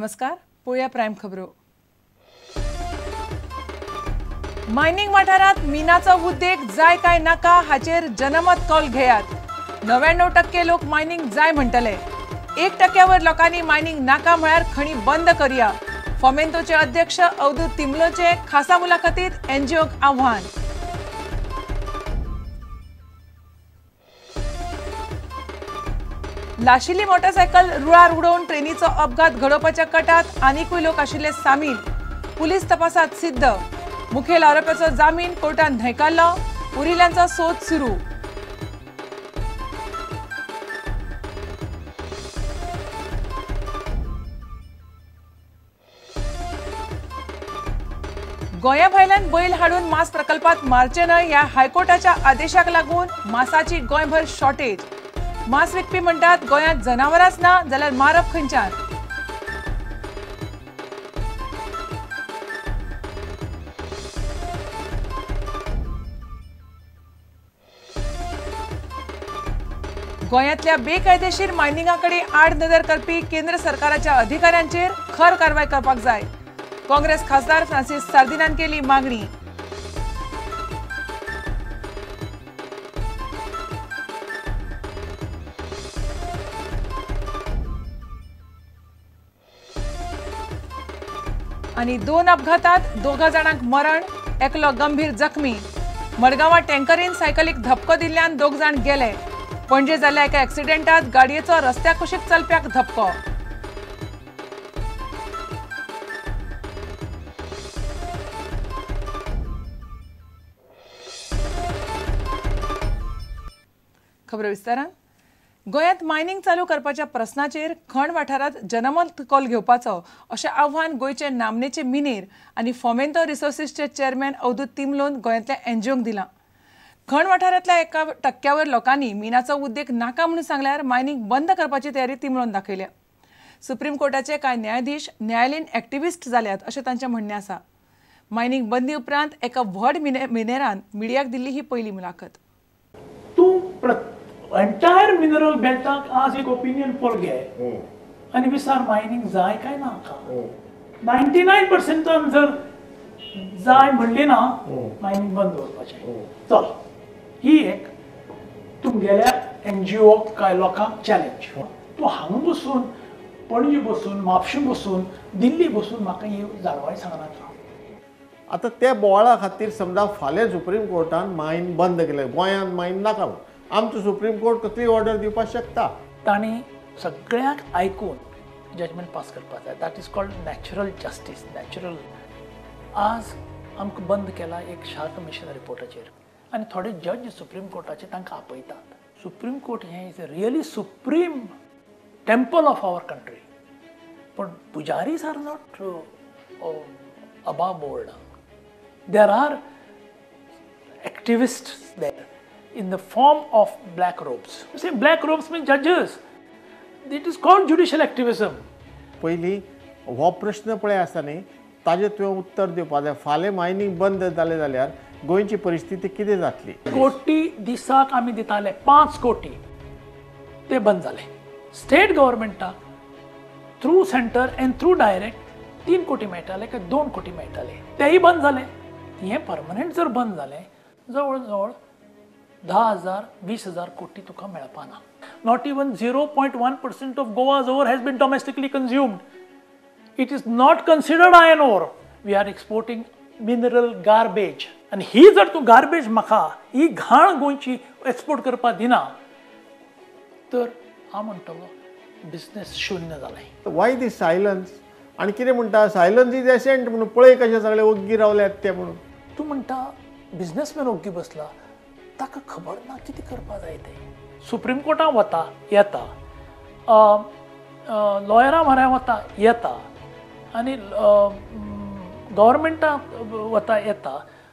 नमस्कार, पळोवया प्रायम खबरो। मायनिंग वाठारात मिनाचो उद्देग जाय काय नाका हाचेर जनमत कौल घेयात। 99% लोक मायनिंग जाय म्हणटले, 1% लोकांनी मायनिंग नाका म्हळ्यार खणी बंद करया। फोमेंतोचे अध्यक्ष अवधूत तिंबलोचे खासा मुलाखतीत एनजीओक आव्हान। लाशिल्ली मोटरसायकल रुळार उडोवन ट्रेनीचो अपघात घडोवपाच्या कटात आनिकूय लोक आशिल्ले सामील, पुलीस तपासात सिद्ध। मुखेल आरोप्याचो जामीन कोर्टान न्हयकारलो, उरिल्ल्यांचो सोद सुरू। गोंया भायल्यान बैल हाडून मांस प्रकल्पात मारचे न्हय ह्या हायकोर्टाच्या आदेशाक लागून मांसाची गोंयभर शॉर्टेज। मांस विकपी म्हणटात गोंयांत जनावरांच ना जाल्यार मारप खंयच्यान। गोंयांतल्या बेकायदेशीर मायनिंगा कडेन आडनदर करपी केंद्र सरकाराच्या अधिकाऱ्यांचेर खर कारवाय करपाक जाय, काँग्रेस खासदार फ्रांसीस सार्दिनान केली मागणी। आनी 2 अपघातात 2 जाणांक मरण, एकलो गंभीर जखमी। मडगांवां टँकरीन सायकलीक धपको दिल्ल्यान 2 जाण गेले। पणजे जाल्ल्या एका एक्सिडेंटात गाडयेचो रस्त्या कुशीक चलप्याक धपको। खबर विस्तारान। गोंयांत मायनिंग चालू करपाच्या प्रस्नाचेर खण वाठारांत जनमत कौल घेवपाचो अशें आव्हान गोंयचे नामनेचे मिनेर आनी फोमेंतो रिसोर्सीसचे चेअरमॅन अवधूत तिंबलोन गोंयांतल्या एनजीओंक दिलां। खण वाठारांतल्या 1% लोकांनी मिनाचो उद्देग नाका म्हणून सांगल्यार मायनिंग बंद करपाची तयारी तिंबलोन दाखयल्या। सुप्रीम कोर्टाचे कांय न्यायाधीश न्यायालयीन एक्टिविस्ट जाल्यात अशें तांचें म्हणणें आसा। मायनिंग बंदी उपरांत एका व्हड मिनेरान मिडियाक दिल्ली ही पयली मुलाखत। तूं एंटायर मिनरल बेल्टाक आज एक ओपिनियन पोल घे आनी विचार मायनिंग जाय काय नाका। 99% जर जाय म्हणली ना मायनिंग बंद दवरपाचें। चल, ही एक तुमगेल्या एनजीओ काय लोकांक चॅलेंज। तूं हांगा बसून, पणजे बसून, म्हापशें बसून, दिल्ली बसून म्हाका ही जाणवाय सांगनाका। आतां त्या बोवाळा खातीर समजा फाल्यां सुप्रीम कोर्टान मायन बंद केलें, गोंयांत मायन नाका, आमचो सुप्रीम कोर्ट कसली ऑर्डर दिवपाक शकता। तांणी सगळ्यांक आयकून जजमेंट पास करपाक जाय। That is called natural justice. Natural आज आमकां बंद केला एक शाह कमिशन रिपोर्टाचेर आनी थोडे जज सुप्रीम कोर्टाचे तांकां आपयतात। सुप्रीम कोर्ट हें is a really supreme temple of our country, पूण pujaris are not above board. There are activists there in the form of black robes. You see, black robes mean judges. It is called judicial activism. पयलीं हो प्रश्न पळय आसा न्ही, ताजेर तुवें उत्तर दिवपाक जाय। फाल्यां मायनिंग बंद जालें जाल्यार गोंयची परिस्थिती कितें जातली? कोटी दिसाक आमी दिताले 5 कोटी, ते बंद जाले। स्टेट गव्हर्मेंटाक through centre and through direct 3 कोटी मेळटाले काय 2 कोटी मेळटाले, तेय बंद जाले। हें परमनंट जर बंद जालें जवळ जवळ 10,000 20,000 कोटी तुका मेळपा ना। Not even 0.1% of Goa's ore has been domestically consumed. It is not considered iron ore. We are exporting mineral garbage. आनी ही जर तूं गार्बेज म्हाका ही घाण गोंयची एक्सपोर्ट करपाक दिना तर हांव म्हणटलो बिजनेस शून्य जालें। वाय दी सायलन्स? आनी कितें म्हणटा, सायलन्स is एसेंट म्हणून पळय कशें सगळे ओग्गी रावल्यात ते म्हणून। तूं म्हणटा बिजनेसमॅन ओग्गी बसला, ताका खबर ना कितें करपाक जाय तें। सुप्रीम कोर्टान वता येता, लॉयरा म्हऱ्यान वता येता, आनी गव्हर्मेंटाक वता येता,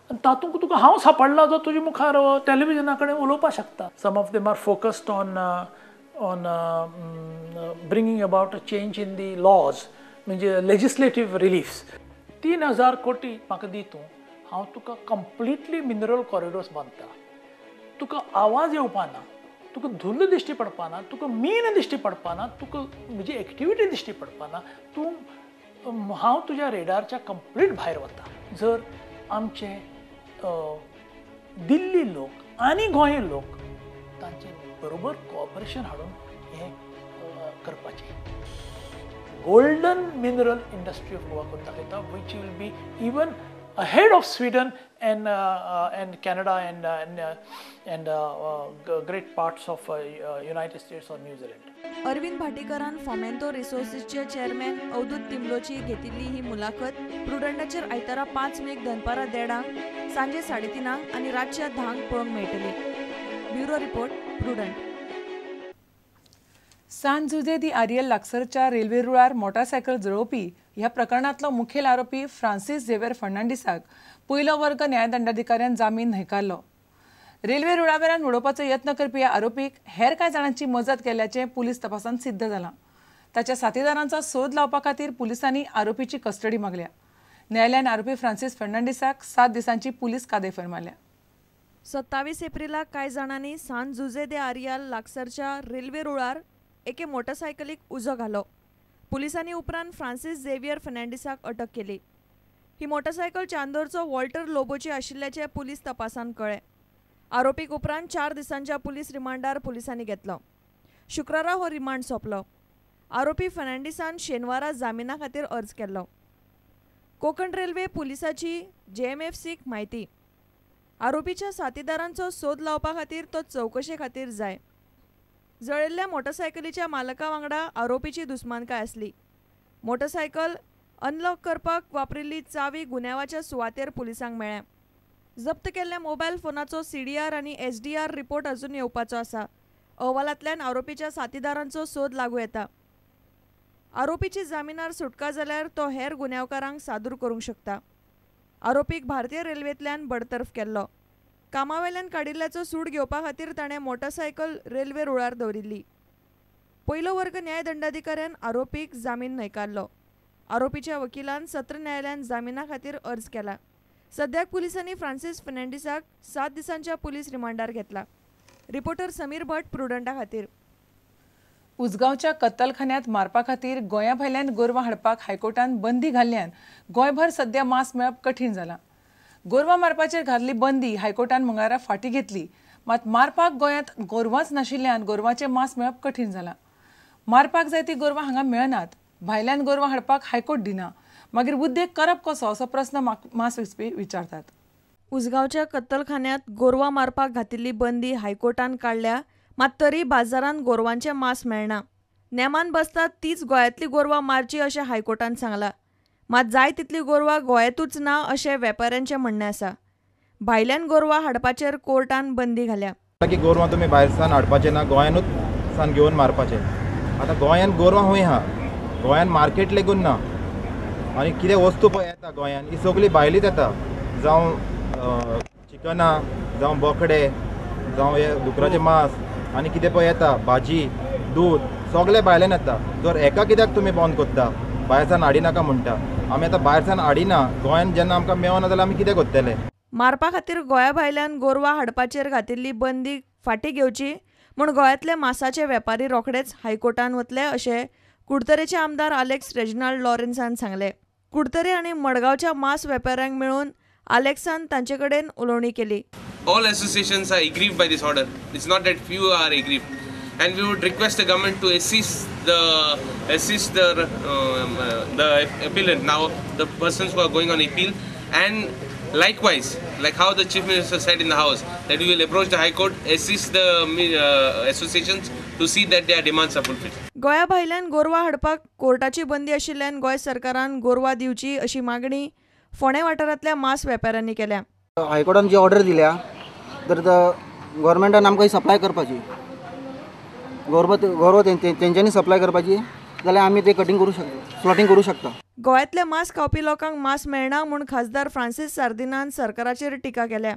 आनी तातूंत तुका हांव सांपडला जो तुजे मुखार टॅलिविजना कडेन उलोवपाक शकता। Some of them are focused on on bringing about a change in the laws, म्हणजे लेजिस्लेटीव रिलीफ्स। 3,000 कोटी म्हाका दी तूं, हांव तुका कंप्लिटली मिनरल कॉरिडोर्स बांदता। तुका आवाज येवपा ना, तुका धुल्ल दिश्टी पडपाना, तुका मीन दिश्टी पडपाना, तुका म्हजी एक्टिविटी दिश्टी पडपाना, तूं हांव तुज्या रेडारच्या कंप्लीट भायर वता. जर आमचे दिल्ली लोक आनी गोंय लोक तांचे बरोबर कोऑपरेशन हाडून हें करपाचें. Golden mineral industry of Goa करून दाखयता, which will be even ahead of Sweden and Canada and great parts of United States or New Zealand. Arvind भाटीकरान फोमेंतो रिसोर्सिसचे चेअरमॅन अवधूत तिंबलोची घेतिल्ली ही मुलाखत प्रुडंटाचेर आयतारा 5 मेक दनपारां 1:30, सांजे 3:30 आनी रातच्या 10 पळोवंक मेळटली. Bureau report, Prudent. San Jose de Areal लागसरच्या रेल्वे रुळार मोटारसायकल जळोवपी ह्या प्रकरणांतलो मुखेल आरोपी फ्रांसीस झेवियर फर्नांडीसाक पयलो वर्ग न्यायदंडाधिकाऱ्यान जामीन न्हयकारलो. रेल्वे रुळावेल्यान उडोवपाचो यत्न करपी ह्या आरोपीक हेर कांय जाणांची मजत केल्ल्याचें पुलीस तपासांत सिद्ध जालां. ताच्या साथीदारांचो सोद लावपा खातीर पुलिसांनी आरोपीची कस्टडी मागल्या. न्यायालयान आरोपी फ्रांसीस फर्नांडीसाक 7 दिसांची पुलीस कादय फर्मायल्या. 27 एप्रिलाक कांय जाणांनी सान जुझे दे आरियाल लागसरच्या रेल्वे रुळार एके मोटरसायकलीक उजो घालो. पुलिसांनी उपरांत फ्रांसीस झेवियर फर्नांडीसाक अटक केली. ही मोटरसायकल चांदोरचो वॉल्टर लोबोची आशिल्ल्याचें पुलीस तपासान कळ्ळें. आरोपीक उपरांत 4 दिसांच्या पुलीस रिमांडार पुलिसांनी घेतलो. शुक्रारा हो रिमांड सोंपलो. आरोपी फर्नांडीसान शेनवारा जामिना खातीर अर्ज केल्लो. कोकण रेल्वे पुलिसाची JMFCक म्हायती. आरोपीच्या साथीदारांचो सोद लावपा खातीर तो चवकशे खातीर जाय. जळिल्ल्या मोटरसायकलीच्या मालका वांगडा आरोपीची दुस्मानकाय आसली. मोटरसायकल अनलॉक करपाक वापरिल्ली चावी गुन्यांवाच्या सुवातेर पुलिसांक मेळ्ळ्या. जप्त केल्ल्या मोबायल फोनाचो CDR आनी SDR report अजून येवपाचो आसा. अहवालांतल्यान आरोपीच्या साथीदारांचो सोद लागू येता. आरोपीची जामिनार सुटका जाल्यार तो हेर गुन्यांवकारांक सादूर करूंक शकता. आरोपीक भारतीय रेल्वेंतल्यान बडतर्फ केल्लो. कामावेल्यान काडिल्ल्याचो सूड घेवपा खातीर ताणें मोटरसायकल रेल्वे रुळार दवरिल्ली. पयलो वर्ग न्यायदंडाधिकाऱ्यान आरोपीक जामीन न्हयकारलो. आरोपीच्या वकिलान सत्र न्यायालयान जामिना खातीर अर्ज केला. सद्याक पुलिसांनी फ्रांसीस फर्नांडीसाक 7 दिसांच्या पुलीस रिमांडार घेतला. रिपोर्टर समीर भट, प्रुडंटा खातीर. उजगांवच्या कत्तलखान्यांत मारपा खातीर गोंया भायल्यान गोरवां हाडपाक हायकोर्टान बंदी घाल्ल्यान गोंयभर सद्या मांस मेळप कठीण जालां. गोरवां मारपाचेर घाल्ली बंदी हायकोर्टान मंगळारा फाटीं घेतली. मात मारपाक गोंयांत गोरवांच नाशिल्ल्यान गोरवांचें मांस मेळप कठीण जालां. मारपाक जाय ती गोरवां हांगा मेळनात. भायल्यान गोरवां हाडपाक हायकोर्ट दिना. मागीर उद्देग करप कसो असो प्रस्न मांस विकपी विचारतात. उजगांवच्या कत्तलखान्यांत गोरवां मारपाक घातिल्ली बंदी हायकोर्टान काडल्या. मात तरी बाजारांत गोरवांचें मांस मेळना. नेमान बसतात तीच गोंयांतली गोरवां मारची अशें हायकोर्टान सांगलां. मात जाय तितली गोरवां गोंयांतूच ना अशें वेपाऱ्यांचें म्हणणें आसा. भायल्यान गोरवां हाडपाचेर कोर्टान बंदी घाल्या. की गोरवां तुमी भायर सान हाडपाचें ना, गोंयानूच सान घेवन मारपाचें. आतां गोंयांत गोरवां खंय आहा, गोंयांत मार्केट लेगून ना. आनी कितें वस्तू पळय येता गोंयांत ही सगळी भायलीच येता, जावं चिकनां, जावं बोकडे, जावं हे दुकराचें मांस आनी कितें पळय येता, भाजी, दूद सगळें भायल्यान येता. जर एका कित्याक तुमी बंद करता, भायर सान हाडिनाका म्हणटा. आमी आतां भायर सान हाडिना, गोंयांत जेन्ना आमकां मेळना जाल्यार आमी कितें करतले? मारपा खातीर गोंया भायल्यान गोरवां हाडपाचेर घातिल्ली बंदी फाटीं घेवची म्हूण गोंयांतले मांसाचे वेपारी रोखडेच हायकोर्टान वतले अशें कुडतरेचे आमदार आलेक्स रेजिनाल्ड लॉरेन्सान सांगलें. कुडतरे आनी मडगांवच्या मांस वेपाऱ्यांक मेळून आलेक्सान तांचे कडेन उलोवणी केली. All associations are aggrieved by this order. It's not that few are aggrieved, and we would request the government to assist the appellant, now the persons who are going on appeal, and likewise, like how the Chief Minister said in the House, that we will approach the High Court, assist the associations to see that their demands are fulfilled. गोंया भायल्यान गोरवां हाडपाक कोर्टाची बंदी आशिल्ल्यान गोंय सरकारान गोरवां दिवची अशी मागणी फोंडें वाठारांतल्या मांस वेपाऱ्यांनी केल्या. हायकोर्टान जी ऑर्डर दिल्या तर गव्हर्मेंटान आमकां सप्लाय करपाची, गोरवां तेंच्यांनी सप्लाय करपाची जाल्यार आमी ते कटींग करूं शकता, स्लॉटींग करूं शकता. गोंयांतले मांस खावपी लोकांक मांस मेळना म्हूण खासदार फ्रांसीस सार्दिनान सरकाराचेर टिका केल्या.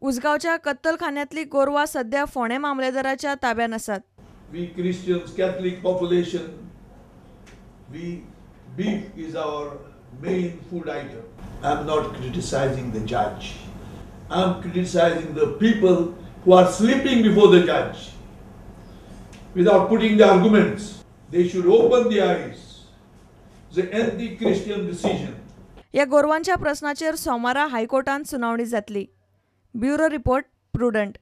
उजगांवच्या कत्तलखान्यांतली गोरवां सध्या फोंडें मामलेदाराच्या ताब्यांत आसात. We Christians, Catholic population, we beef is our main food item. I'm not criticizing the judge. I'm criticizing the people who are sleeping before the judge without putting the arguments. They should open the eyes the anti-Christian decision. ह्या गोरवांच्या प्रस्नाचेर सोमारा हायकोर्टांत सुनावणी जातली. Bureau report, Prudent.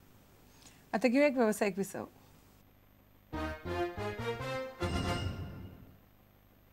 आता घेऊया एक व्यावसायिक विसव.